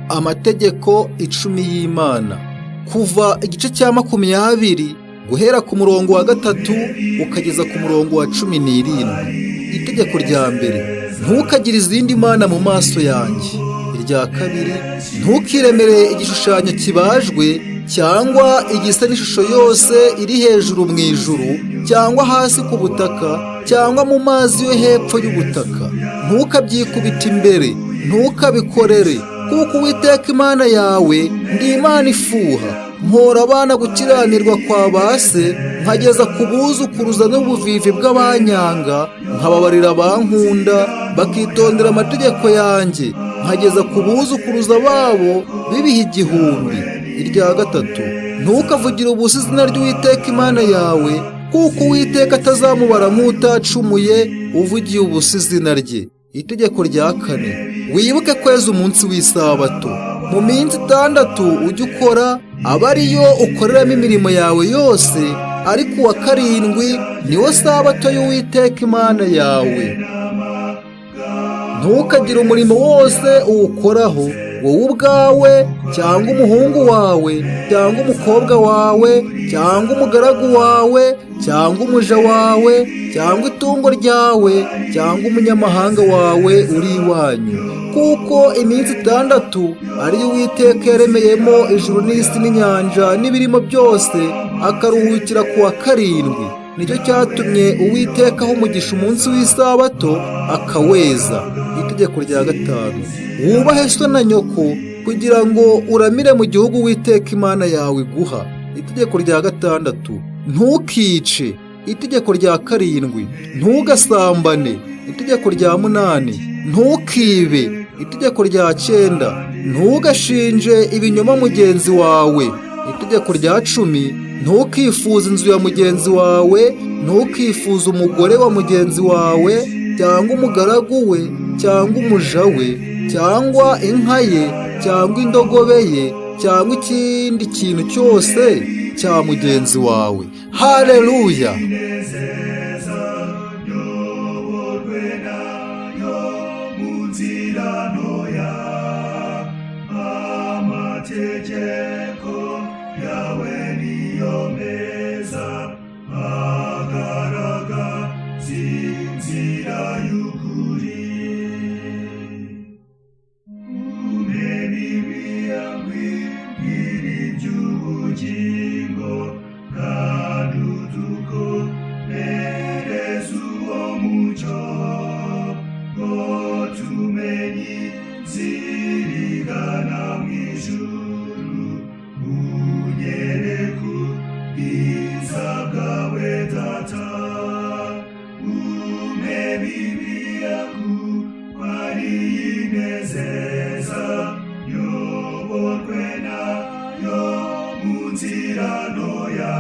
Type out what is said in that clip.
Amategeko 10 y'Imana. Kuva igice cya 20, guhera ku murongo wa 3 ukageza ku murongo wa 17. Itegeko rya mbere: ntukagire izindi mana mu maso yanjye. Irya kabiri: ntukiremere igishushanyo kibajwe cyangwa igisa n'ishusho yose iri hejuru mu ijuru, cyangwa hasi ku butaka, cyangwa mu mazi yo hepfo y'ubutaka. Ntukabyikubite imbere, ntukabikorere, kuko Uwiteka Imana yawe ndi Imana ifuha, mpora abana gukiranirwa kwa ba se nkageza ku buzukuruza n'ubuvivi bw'abanyanga, nkababarira abankunda bakitondera amategeko yanjye, nkageza ku buzukuruza babo bibiha 1000. Irya gatatu: ntukavugire ubusa izina ry'Uwiteka Imana yawe, kuko Uwiteka atazamubara nk'utacumuye uvugiye ubusa izina rye. Itegeko rya kane: wibuke kweza umunsi w'isabato. Mu minsi 6 ujye ukora, aba ariyo ukoreramo imirimo yawe yose, ariko uwa karindwi niwo sabato y'Uwiteka Imana yawe. Ntukagire umurimo wose uwukoraho, wowe ubwawe, cyangwa umuhungu wawe, cyangwa umukobwa wawe, cyangwa umugaragu wawe, cyangwa umuja wawe, cyangwa itungo ryawe, cyangwa umunyamahanga wawe uri iwanyu, kuko iminsi 6 ariyo Uwiteka yaremeyemo ijuru n'isi n'inyanja n'ibirimo byose, akaruhukira ku wa karindwi. Nicyo cyatumye Uwiteka aha umugisha umunsi w'isabato akaweza. Itegeko rya gatanu: wubahe so na nyoko, kugira ngo uramire mu gihugu Uwiteka Imana yawe iguha. Itegeko rya gatandatu: ntukice. Itegeko rya karindwi: ntugasambane. Itegeko rya munani: ntukibe. Itegeko rya cyenda: ntugashinje ibinyoma mugenzi wawe. Itegeko rya 10: ntukifuze inzu ya mugenzi wawe, ntukifuze umugore wa mugenzi wawe, cyangwa umugaragu we, cyangwa umuja we, cyangwa inka ye, cyangwa indogobe ye, cyangwa ikindi kintu cyose cya mugenzi wawe. Haleluya! Nyoborwe nayo mu nzira ntoya. Amategeko yawe niyo meza, agaragaza inzira y'ukuri. Umpe Bibiliya nkwibwire iby'ubugingo, kandi udukomereze uwo mucyo, ngo tumenye inzira igana mu ijuru. Unyereke ubwiza bwawe, Data. Umpe Bibiliya kuko ari inezeza, nyoborwe nayo mu nzira ntoya.